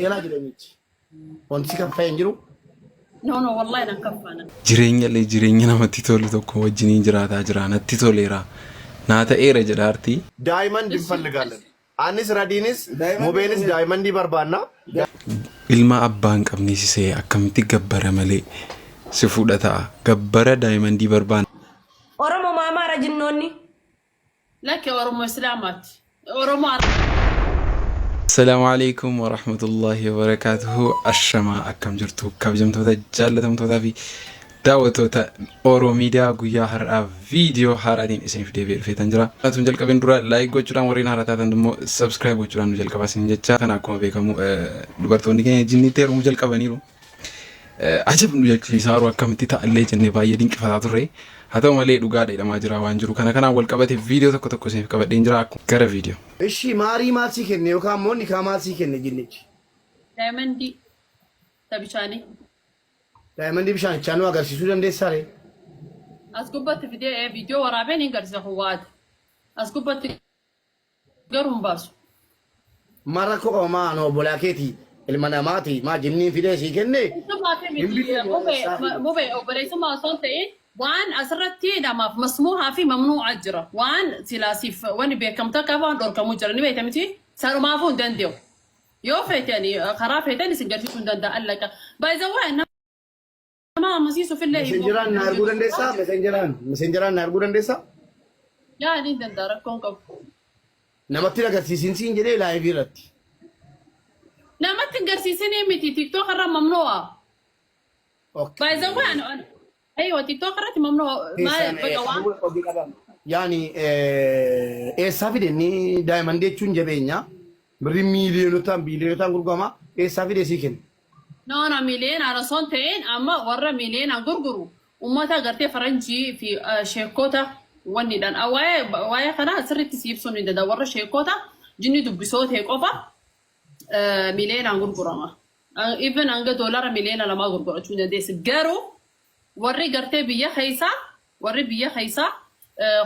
Seeraa jireenyichi. Wanti si kaffa'e hin jiru. No, no, wallahi nan kaffaana. Jireenya illee jireenya namatti tolu tokko wajjiniin jiraataa jira natti toleera naa ta'eera jedha artii. Daayimandi እንፈልጋለን Anis Radiinis Mubeenis daayimandii barbaanna. Ilma abbaa hin qabne si se'e akkamitti gabbara malee si fuudha ta'a gabbara daayimandii barbaanna. Oromo moo Amaara jinnoonni? Lakki Oromo Islaamaati. Oromo Assalaamu alaikum warahmatullahi wabarakaatuhu. Ashamaa akkam jirtu kabajamtoota jaallatamtootaa fi daawwattoota Oro Miidiyaa guyyaa har'aa viidiyoo haaraatiin isiniif deebi'ee dhufeetan jira. Tun jalqabeen dura like gochuudhaan warreen haaraa taatan immoo subscribe gochuudhaan nu jalqabaa isin jecha. Kana akkuma beekamu dubartoonni keenya jinniitti heerumuu jalqabaniiru. Ajab nu jechiisaa jiru akkamitti ta'allee jennee baay'ee dinqifataa turre. Haa ta'u malee dhugaadha jedhamaa jira waan jiru. Kana kanaan wal qabate viidiyoo tokko tokko isiniif qabadheen jira gara viidiyoo. Ishi maarii maal sii kenne yookaan immoo nikaa maal sii kenne jinnichi? Daayimandii ta bishaanii. Daayimandii bishaanichaa nu agarsiisuu dandeessaa ree? As gubbatti fidee viidiyoo waraabeen hin garsiisa kun waada. As gubbatti garuu hin baasu. Maal rakkoo qaba maa ani obbolaa keeti ilma namaati maa jinniin fidee sii kenne Obboleessummaa fi hin miti bitne mube eessaa fide. mube obboleessummaa osoo hin ta'in waan asirratti namaaf masmuuhaa fi mamnuu'aa jira. Waan silaasiif wani beekamtu akka waan dhorkamu jira ni beekta miti sanumaafuu hin danda'u. Yoo feetan karaa feetan isin garsiisuu hin danda'a allaqa. By the way nama amansiisuuf illee hin Messengeraan na arguu dandeessaa? Messengeraan messengeraan na arguu dandeessaa? Yaa ni danda'a rakkoon qabu. Namatti hin agarsiisin siin jedhee live irratti. Namatti hin garsiisinii miti TikTok irra mamnu'a. Okay. By the way ani aywa TikTok irratti mamnu'a maal Keessaan baqa waan hojii qaba. Yaani eessaa fide inni daayimandii jechuun jabeenya. Birrii miiliyonotaan biiliyonotaan gurgurama. Eessaa fide sii kenna? No, no, miiliyoonaan osoo hin ta'in amma warra miiliyoonaan gurguru ummata gartee faranjii fi sheekota wannidhaan waa'ee kanaa sirriitti si ibsuun hin danda'u warra sheekota jinni dubbisoo ta'e qofa miiliyoonaan gurgurama. Even hanga doolara miliyoona 2 gurgurachuu hin dandeessi. Garuu warri gartee biyya keessaa warri biyya keessaa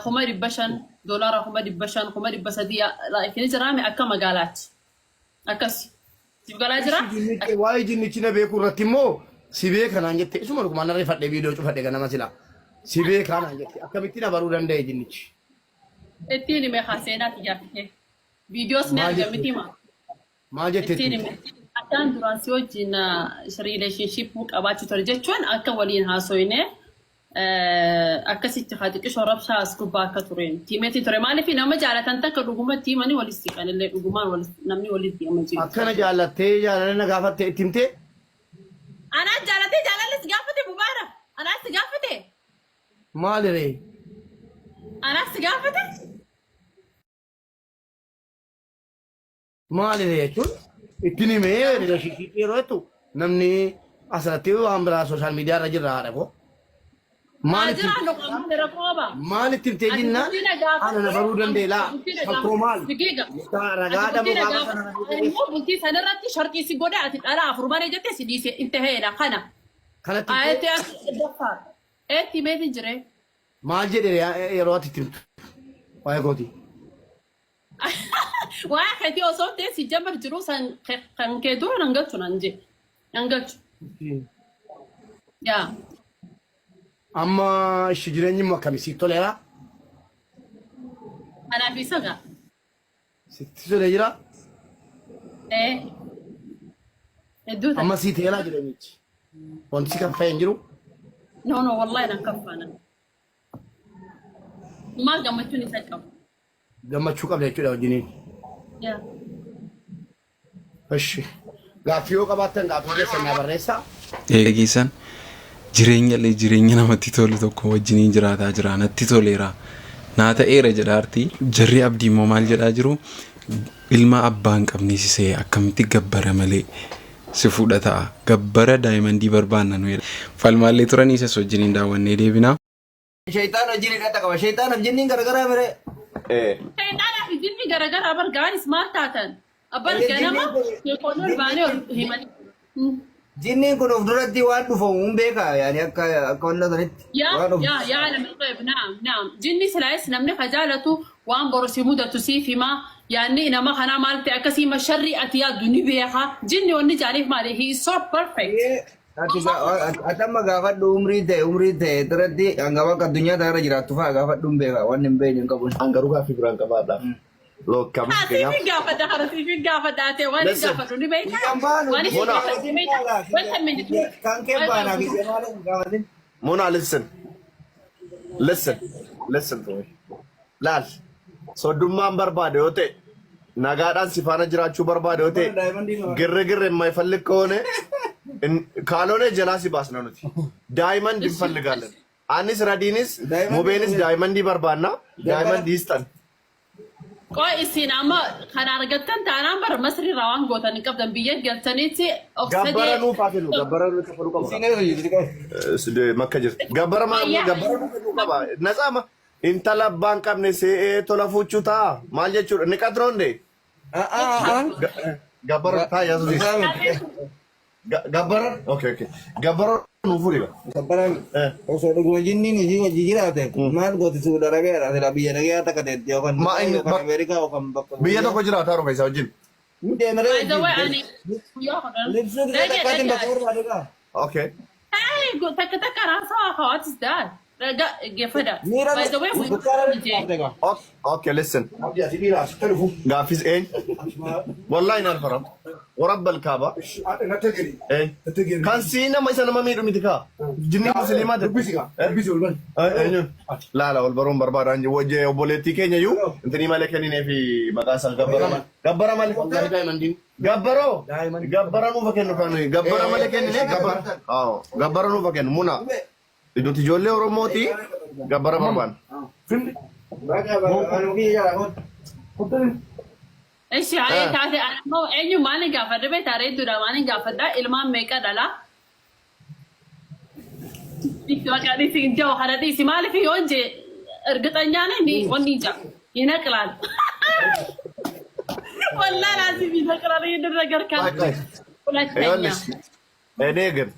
500,000 doolaara 500,000 300,000 ni jiraame akka magaalaatti. Akkas. Siif galaa jira? Jinnichi waa'ee jinnichi na beekuu irratti immoo si beeka naan jette isuma dhugumaan narra fadhee viidiyoo cufadhe ganama silaa si beekaa naan jette akkamitti na baruu danda'e jinnichi? Ittiin hime haa seenaa xiyyaafite. Viidiyoos ni Maal arga jette? miti maa? Maal jette Ittiin ittiin? hime. Akkaan duraan si wajjin relationship qabaachuu ture jechuun akka waliin haasoyne akkasitti haa xiqqishoo rabshaa as gubbaa akka ture tiimeetii ture. Maaliif nama jaalatan takka dhugumatti himanii walis siqan illee dhugumaan namni walitti hima jiru. Akkana jaallattee jaalala na gaafatte itti himtee? Anaan jaalatee jaalalli si gaafate Mubaarak. Anaan si gaafate. Maali ree? Anaan si gaafate. Maali jechuun ittiin himee relationship yeroo jettu namni asirratti waan biraa social media irra jirra haadha koo. Maal Haa itti jiraannu qaamni rakkoo qaba. maal itti himtee Ati jennaan bultii na ana na gaafatte baruu danda'e laa bultii na kan koo maal gaafatte giga. Mucaa Ati ragaa bultii dhabuu na gaafa sana gaafatte ani immoo bultii sanarratti sharxii si godhe ati dhala afur malee jette si dhiise in taheedha kana. Kanatti himtee Ayatti as daffaar. Eetti meetiin jiree. maal jedhe yeroo ati itti himtu waa'ee kootii. Waa'ee keetii osoo ta'e si jamar jiru san kan kee dura nan galchu nan jee. Nan galchu. Yaa. Amma ishi jireenyi immoo akkami sitti toleera? Anaaf isa gaa. Sitti tolee jira? Ee. Hedduu Amma takka. sii teeraa jireenyichi. Wanti si kaffa'e hin jiru. No, no, wallahi nan kaffaana. Maal gammachuun isa qabu. Gammachuu qabda jechuudha wajjiniin. Yaa. Ishi. Gaaffii yoo qabaattan gaaffii keessan naa barreessaa. Eegisan jireenya illee jireenya namatti tolu tokko wajjiniin jiraataa jira natti toleera naa ta'eera jedha artii. Jarri abdii immoo maal jedhaa jiru ilma abbaa hin qabne si se'e akkamitti gabbara malee si fuudha ta'a gabbara daayimandii barbaanna nu jedha. Falmaallee turanii isas wajjiniin daawwannee deebina. Shayxaan wajjin hidhata qaba. Shayxaanaaf jinniin garagaraa miree. Shayxaanaa fi jinni garagaraa bar gaanis maal taatan? Bar Egaa ganama jinniin kun sheekoonni ol baanee ol himanii. Jinniin kun of duratti waan dhufamu hin beeka yaani akka wanta sanitti Yaa waan of yaa yaa alam al-ghaib naam naam jinni silaayis namni ka jaalatu Waan boru si mudatu siif hima. Yaanni nama kanaa maal ta'e akkasii ma sharrii ati yaaddu ni beeka. Jinni wanni jaaniif maali? He is so perfect. Ee, Ati ati amma gaafadhu umrii ta'e umrii ta'e irratti hanga bakka addunyaa tanarra jiraattu fa'a gaafadhu hin beeka waan hin beekne hin qabu. An garuu gaaffii biraan qabaadha. Look, amma fakkeenyaaf. Siifin gaafadha kana siifin gaafadha ate waan hin Listen. gaafadhu ni beektaa? Kiyyaan baanu Waan isin Mona. gaafadhu ni beektaa? Wanta minute. Kan kee baana kiyya maal hin gaafatin. Mona, listen. Listen. Listen to me. Laal. Soddummaan barbaade yoo ta'e, nagaadhaan si faana jiraachuu barbaade yoo ta'e, girri የማይፈልግ ከሆነ ካልሆነ ጀላሲ ባስነ ኑቲ ዳይመንድ እንፈልጋለን። አኒስ ረዲንስ ሙቤንስ ዳይመንድ barbaanna ዳይመንድ ይስጠን። Qoy isin amma kan argattan taanaan bara Masri irraa waan gootan hin qabdan biyya galtanitti of Gabbara sadee nuuf haa kennu. Gabbara nuuf kafaluu qaba. Makka jirti. Gabbara maal gabbara nuuf kennuu qaba. Natsaama intala abbaan qabne se'ee tola fuuchuu ta'a. Maal jechuudha? Ni qaxroonde. Gabbara taa yaasuus. Gabbara okay okay. Gabbara nuuf fuudhi. Gabbaraan osoo dhuguma jinniin isii wajji jiraate maal gooti Suudi Arabiyaadha sila biyya nagayaa takka teetti yookaan Ma inni yookaan Ameerikaa yookaan bakka Biyya tokko jiraata harufa isaa wajjin. Ni deemare By the way, ani guyyaa kudhan. Libsuu gisee Dhage takkaatiin dhage. bakka barbaade kaa. Okay. Hey, takka takka raasaa what is that? Dhaga geeffada. Miira By the way, bukkaara guyyaa qabde kaa. Okay, listen. Gaaffis eenyu? Wallahi hin alfaram. Warabba alkaaba. Eenyu? Kan sii nama isa nama miidhu miti kaa. Jinni musliimaa ta'e. Eenyu? Laala ol baruun barbaadaan wajje obboleettii keenya iyyuu intinii malee kenninee fi maqaa isaa gabbara malee. Gabbara malee. Wallahi daayimandiin. Gabbaroo. Gabbara nuufa kennu kan gabbara malee kenninee gabbara. Gabbara nuufa kennu muna. Nuti ijoollee Oromooti gabbara barbaanna. Ishi haye taate ammoo eenyu maalin gaafadha beektaa reedduudha maalin gaafadha ilmaan meeqa dhala? Maqaan isin jahu kana dhiisi maaliif yoo jee እርግጠኛ ነኝ ወኒ እንጃ ይነቅላል። ወላሂ ላዚም ይነቅላል። ይህንን ነገር ካለ ሁለተኛ ይኸውልሽ እኔ ግን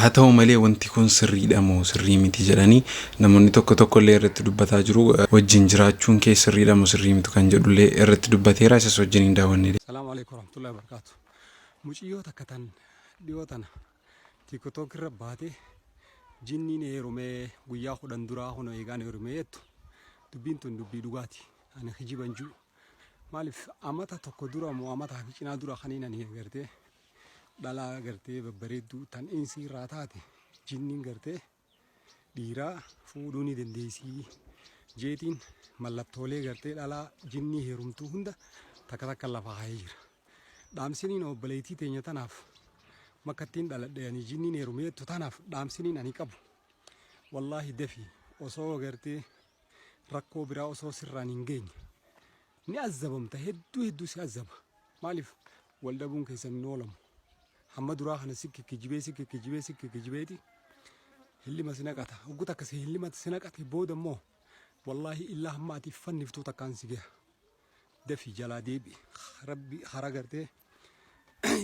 Haa ta'u malee wanti kun sirriidha moo sirrii miti jedhanii namoonni tokko tokko illee irratti dubbataa jiru. Wajjin jiraachuun kee sirriidha moo sirrii miti kan jedhullee irratti dubbateera. Isas wajjin hin daawwanne. Salaamu alaikum warahmatullahi wabarakatuh. Muciyyoo takka tan dhiyoo tana TikTok irra baatee jinniin heerumee guyyaa 10 duraa kunoo eegaan heerumee jettu dubbiin tun dubbii dhugaati. Ani kijiba hin jiru. Maaliif amata tokko dura moo amataa fi cinaa dura kaniin ani gartee dhalaa gartee babbareedduu tan insii irraa taate jinniin gartee dhiiraa fuudhuu ni dandeessii jeetiin mallattoolee gartee dhalaa jinnii heerumtuu hunda takka takka lafa kaa'ee jira. Dhaamsiniin obboleettii teenya tanaaf makkattiin dhaladhe ani jinniin heerume jettu tanaaf dhaamsiniin ani qabu. Wallaahi dafi osoo gartee rakkoo biraa osoo sirraan hin geenye ni azzabamta hedduu hedduu si azzaba. Maaliif wal dhabuun keessan hin oolamu. Hamma duraa kana si kikkijibee si kikkijibee si kikkijibeeti hillima si naqata. Hoggu takka si hillima si naqate booda immoo wallaahi illaa hamma ati fanniftuu takkaan si gaha. Dafi jalaa deebi. Rabbi hara gartee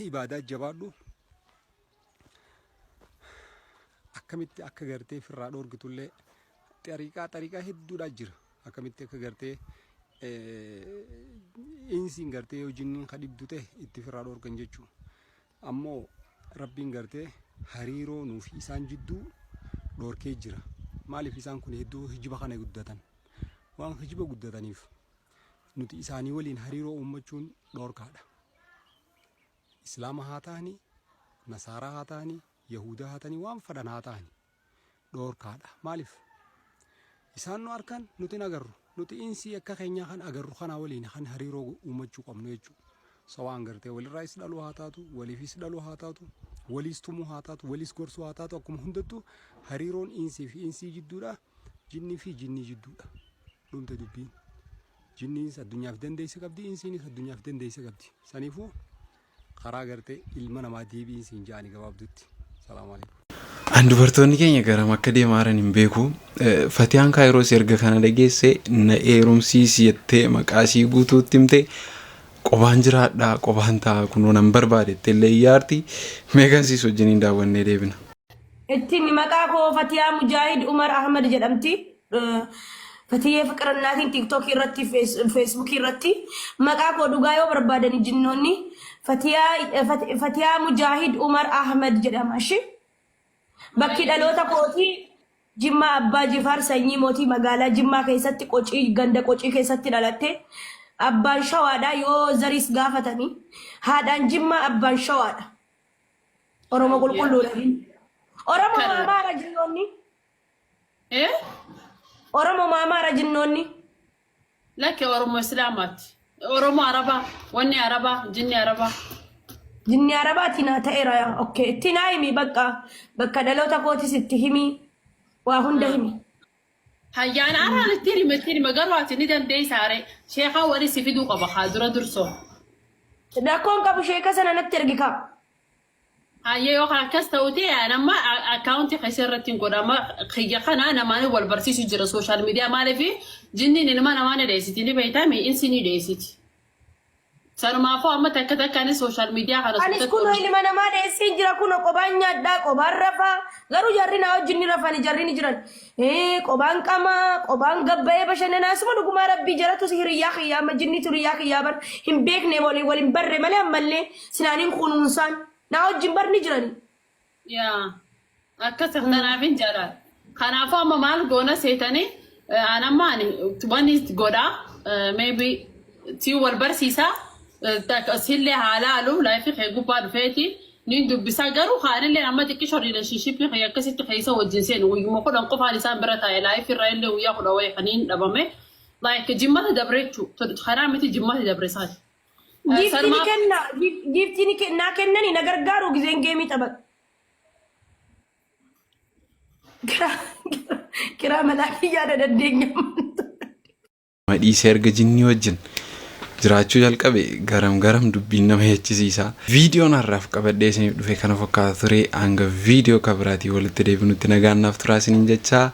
ibaadaa jabaadhu. Akkamitti akka gartee firraa dhoorgitullee xariiqaa xariiqaa hedduudhaa jira. Akkamitti akka gartee insiin gartee yoo jinniin ka dhibdu ta'e itti firraa dhoorgan jechuudha. Ammoo rabbiin gartee hariiroo nuuf isaan jidduu dhoorkee jira. Maaliif isaan kun hedduu hijiba kana guddatan. Waan hijiba guddataniif nuti isaanii waliin hariiroo uummachuun dhoorkaadha. Islaama haa ta'anii, Nasaaraa haa ta'anii, Yahudaa haa ta'anii, waan fedhan haa ta'anii dhoorkaadha. Maaliif? Isaan nu arkan nuti hin agarru. Nuti insii akka keenyaa kan agarru kanaa waliin kan hariiroo uummachuu qabnu jechuudha. Sawaan gartee walirraayis dhaluu haa taatu, waliifis dhaluu haa taatu, waliis tumuu haa taatu, waliis gorsuu haa taatu akkuma hundattuu hariiroon insii fi insii jidduudha, jinnii fi jinnii jidduudha. Dhumte dubbiin. Jinniinis addunyaaf dandeessa qabdi, insiinis addunyaaf dandeessa qabdi. Saniifuu karaa gartee ilma namaa deebiin siin ja'ani gabaabdutti. Salaamu alaikum. An dubartoonni keenya garam akka deemaa jiran hin beeku. Fatiyaan Kaayiroos erga kana dhageesse na heerumsiisi jettee maqaa isii guutuutti himte qobaan jiraadhaa qobaan ta'a kunoo nan barbaade jettee illee iyyaarti. Mee kan siis wajjiniin daawwannee deebina. Ittiin maqaa koo Fatiyaa Mujaahid Umar Ahmad jedhamti. Fatiyyee Fiqirannaatiin TikTokii irratti, Facebookii irratti maqaa koo dhugaa yoo barbaadani jinnoonni Fatiyaa Mujaahid Umar Ahmed jedhama. Ishi bakki dhaloota kootii Jimmaa Abbaa Jifaar sanyii mootii magaalaa Jimmaa keessatti Qocii ganda Qocii keessatti dhalatte. Abbaan Shawaadha yoo zariis gaafatanii. Haadhaan Jimmaa, abbaan Shawaadha. Oromoo qulqulluudha. Oromoo Kana. Amaara jinnoonni. Eh? Oromoo Amaara jinnoonni. Lakki, Oromoo Islaamaati. Oromoo Arabaa. Wanni Arabaa, jinni Arabaa. Jinni Arabaati naa ta'eera yaa. Okay. Itti naa himi, bakka bakka dhaloota kootis itti himi. Waa hunda himi. Hayyaan araan itti hime garuu ati ni dandeessaa ree? Sheekaa wali si fiduu qaba haa dura dursoo. Rakkoon qabu, sheeka sana natti ergi kaa. Hayyee, yookaan akkas ta'u ta'e an amma akkaawuntii keessa irratti hin godhama kiyya kana namaan wal barsiisu jira social media. Maaliif jinniin ilma namaa ni dheessiti, ni beeytami, insi ni dheessiti. Sanumaafuu amma takka takkaanis social media kana Anis kunoo ilma namaa dheessee jira. Kunoo qobaan nyaadhaa, qobaan rafaa, garuu jarri naa wajjin ni rafani, jarri ni jiran. Qobaan qamaa, qobaan gabbayee bashannanaa suma. Dhugumaa rabbii jaratu si hiriyyaa kiyyaa, amma jinnitu hiriyyaa kiyyaa bar hin beekne, waliin waliin barre malee ammallee sinaaniin kunuunsaan naa wajjin bar ni jirani. Yaa, akkas kanaaf hin jaalladha. Kanaafuu amma maal goona seetanii? An amma ani wanni godhaa, maybe si wal barsiisaa, sillee haa laalu, live kee gubbaa dhufeeti ni dubbisaa. Garuu kaanillee amma xiqqisho relationship kee akkasitti keessa wajjin seenu guyyuma 10 qofaan isaan bira taa'e. Live irra illee guyyaa 10 wayii kaniin dhabame, like jimmata dabre jechuu karaa miti, jimmata dabre isaati. Giiftii ni kenna, giiftii ni kennaa, kennani na gargaaru gizeen geemii taphadhu. Kiraa manaa kiyyaa na dandeenya. Dhiisee erga jinnii wajjin jiraachuu jalqabe garam garam dubbiin nama jechisiisa. Viidiyoon har'aaf qabadhee isiniif dhufe kana fakkaata ture. Hanga viidiyoo kabiraatii walitti deebinutti nagaan naaf turaa isiniin jechaa.